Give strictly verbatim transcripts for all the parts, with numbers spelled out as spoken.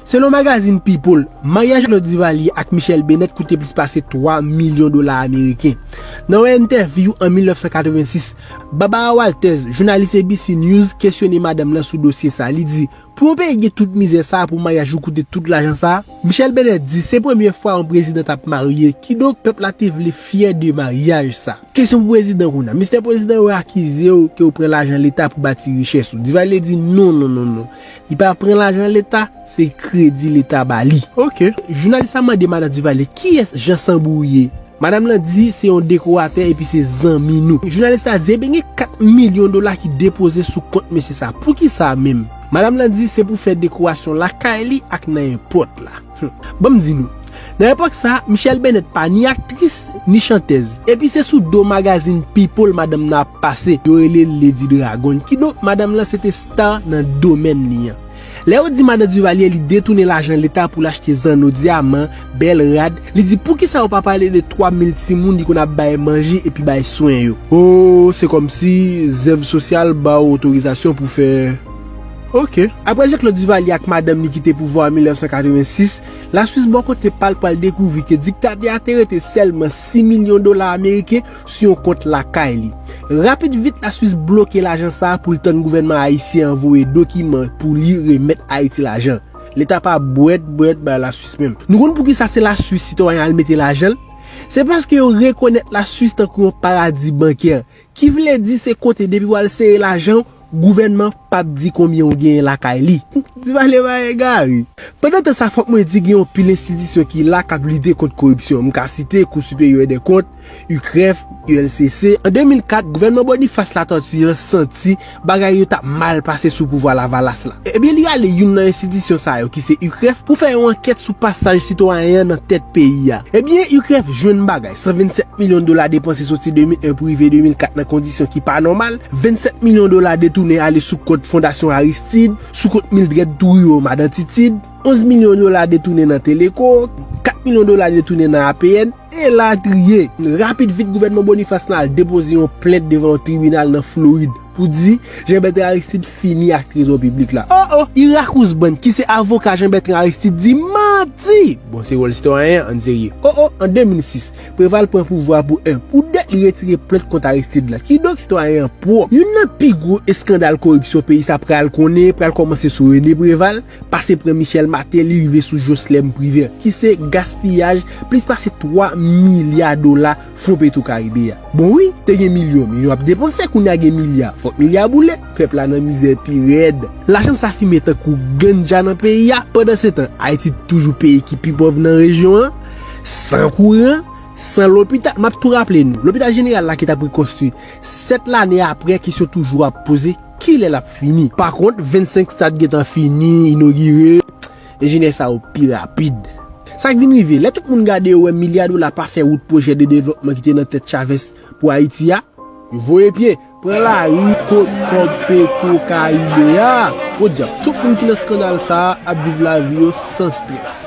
Selon magazin People, maryaj Claude Duvalier ak Michelle Bennett koute plis pase twa milyon dola ameriken. Nan yon entèvyou an mil nèf san katrevensis, Barbara Walters, jounalis A B C News, kesyone madanm lan sou dosye sa. Li di, pou yon peyi gen tout mizè sa a, pou maryaj ou koute tout lajan sa a? Michelle Bennett di se premye fwa yon prezidan t ap marye, kidonk pèp la te vle fyè de maryaj sa. Kesyon pou prezidan kounye a. Mistè Prezidan, yo akize w ke w pran lajan leta pou bati richès ou. Duvalier di non, non, non, non. Li pa pran lajan leta, se kredi leta ba li. Ok. Jounalis la mande madan Duvalier kiyès Jan Sanbou ye. Madanm lan di se yon dekoratè epi se zanmi nou. Jounalis la di ebyen gen kat milyon dola ki depoze sou kont mesye sa. Poukisa menm? Madanm lan di se pou fè dekorasyon lakay li ak nan èpòt la. Ban m di nou, nan epòk sa, Michelle Bennett pa ni aktris, ni chantèz. Epi se sou do magazin People madanm nan ap pase. Yo rele l Lady Dragon. Kidonk, madanm lan se te star nan domèn li an. Lè yo di madan Duvalier li detounen lajan leta pou l achte zanno dyaman, bèl rad, li di poukisa yo pa pale de twa mil timoun li konn ap bay manje epi bay swen yo? Oh, se kòmsi zèv sosyal ba w otorizasyon pou fè Ok. Apre Jean-Claude Duvalier ak madanm li kite pouvwa an mil nèf san katrevensis, Laswis bò kote pa l pral dekouvri ke diktatè a te rete sèlman sis milyon dola ameriken sou yon kont lakay li. Rapid vit, Laswis bloke lajan sa a pou l tann gouvènman ayisyen an voye dokiman pou li remèt Ayiti lajan. Leta pa bwèt bwèt bay Laswis menm. Nou konn poukisa se Laswis sitwayen al mete lajan l? Se paske yo rekonèt Laswis tankou yon paradi bankè. Ki vle di se kote depi w al sere lajan w, gouvènman p ap di konbyen w genyen lakay li. Ti pale pa egare. Pandan tan sa, fòk mwen di gen yon pil enstitisyon ki la k ap lite kont koripsyon. M ka site Cour supérieure des comptes, UCREF, U L C C. An de mil kat, gouvènman Boniface Latortue an santi bagay yo t ap mal pase sou pouvwa Lavalas la. Ebyen, li rale youn nan enstitisyon sa yo, ki se UCREF, pou fè yon ankèt sou pasaj sitwayen an nan tèt peyi a. Ebyen, UCREF jwenn bagay, san vennsèt milyon dola depanse soti de mil en pou rive de mil kat nan kondisyon ki pa nòmal, vennsèt milyon dola detounen ale sou kont Fondasyon Aristide, sou kont Mildred Trouillot, madan Titid, onz milyon dola detounen nan Teleco, kat milyon dola detounen nan A P N, elatriye. Rapid vit, gouvènman Boniface lan al depoze yon plent devan yon tribinal nan Florid pou di Jean Bertrand Aristide fini ak trezò piblik la. Oh oh! Ira Kouzbann, ki se avoka Jean Bertrand Aristide, di manti! Bon, se wòl sitwayen an, ann serye. Oh oh! An de mil sis, Preval pran pouvwa pou en. Pou de, li retire plent kont Aristide la. Kidonk, sitwayen an pwòp. Youn nan pi gwo eskandal koripsyon peyi sa pral konnen pral kòmanse sou René Préval, pase pran Michel Martelly rive sou Jocelerme Privert, ki se gaspiyaj plis pase twa milya dola fon Petro Caribe a. Bon wi, te gen milyon, milyon ap depanse, kounye a gen milya. Fòk milya boule, pèp la nan mizè pi rèd. Lajan sa fimen tankou ganja nan peyi a. Pandansetan, Ayiti toujou peyi ki pi pòv nan rejyon an, san kouran, san lopital. M ap tou raple nou, lopital jeneral la ki t ap rekonstwi. Sèt lane apre, kesyon toujou ap poze, kilè l ap fini? Pakont, vennsenk stad gentan fini, inogire, enjenyè sa yo pi rapid. Sa k vin rive, lè tout moun gade yo wè milya dola pa fè wout, pwojè de devlopman ki te nan tèt Chavez pou Ayiti a, yo voye pye, pran lari kot kòb Petro Caribe a. Podyab, tout moun ki nan eskandal sa a ap viv lavi yo san strès.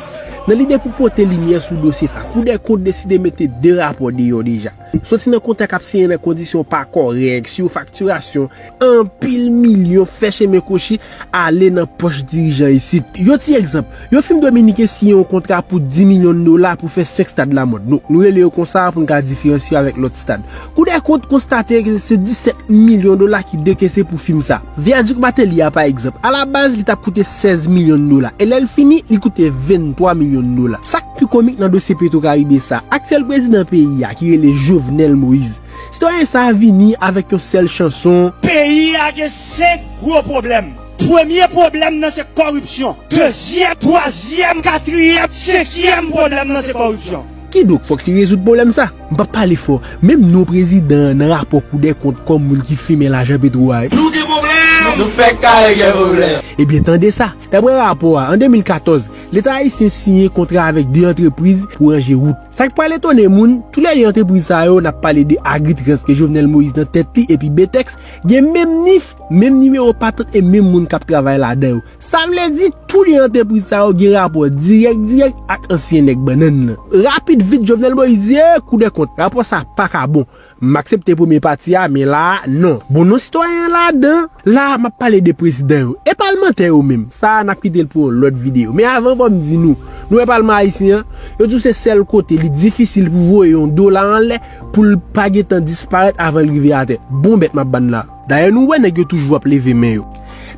Nan lide pou pote limyè sou dosye sa, Kou dè Kont deside mete de rapò deyò deja. Soti nan kontak ap siyen nan kondisyon pa kòrèk, sou faktirasyon, anpil milyon fè chemen kwochi ale nan pòch dirijan isit. Yon ti egzanp, yon fim dominiken siyen yon kontra pou dis milyon dola pou fè senk stad lamòd. Nou, nou rele yo konsa pou n ka diferansye yo avèk lòt stad. Kou dè Kont konstate ke se disèt milyon dola ki dekese pou fim sa. Vyadik Martelly a, pa egzanp, alabaz, li t ap koute sèz milyon dola. E lè l fini, li koute venntwa milyon dola. Sa k pi komik nan dosye Petro Caribe sa, aktyèl prezidan peyi a, ki rele Jovenel Moïse, sitwayen sa a vini avèk yon sèl chanson. Peyi a gen senk gwo pwoblèm. Premye pwoblèm nan se kòripsyon. Dezyèm, twazyèm, katriyèm, senkyèm pwoblèm nan se kòripsyon. Kidonk, fòk li rezoud pwoblèm sa. M p ap pale fò. Menm non prezidan an nan rapò Kou dè Kont kòm moun ki fimen lajan Petro a. Nou gen pwoblèm! Nou fèk kare gen pwoblèm! Ebyen, tande sa. Daprè rapò a, an de mil katòz, Leta ayisyen siyen kontra avèk de antrepriz pou ranje wout. Sa k pral etone moun, toulède antrepriz sa yo, n ap pale de Agritrans ke Jovenel Moïse nan tèt li epi Betex, gen menm nif, menm nimewo patant e menm moun k ap travay ladan yo. Sa vle di, Tou de antrepriz sa yo gen rapò dirèk dirèk ak ansyen nèg bannann nan. Rapid vit Jovenel Moïse ye, Kou dè kont. Rapò sa pa ka bon. M aksepte premye pati a, men la a, non. Bon, non sitwayen an ladan. La a, m ap pale de prezidan yo. E palmantè yo menm. Sa a, n ap kite l pou yon lòt videyo. Men avan, fò m di nou, nou wè palman ayisyen an, yo di w se sèl kote li difisil pou voye yon dola anlè pou l pa gentan disparèt avan l rive atè. Bon bèt m ap bann la. Dayè, nou wè nèg yo toujou ap leve men yo.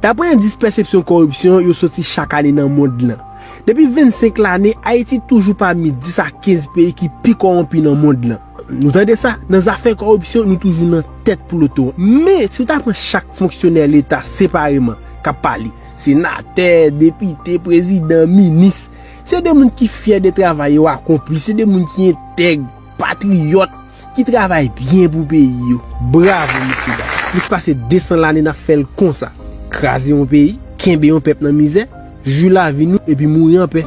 Daprè endis pèsepsyon kòripsyon, yo soti chak ane nan mond lan. Depi vennsenk lane, Ayiti toujou pami dis a kenz peyi ki pi kòwonpi nan mond lan. Nou tande sa? Nan zafè kòripsyon, nou toujou nan tèt ploton an. Men, si w ta pran chak fonksyonè leta separeman k ap pale, senatè, depite, prezidan, minis, se de moun ki fyè de travay yo akonpli, se de moun ki entèg, patriyòt, ki travay byen pou peyi yo. Bravo, mesye dam. Plis pase de san lane n ap fè l konsa. Kraze yon peyi, kenbe yon pèp nan mizè, jwi lavi nou epi mouri anpè.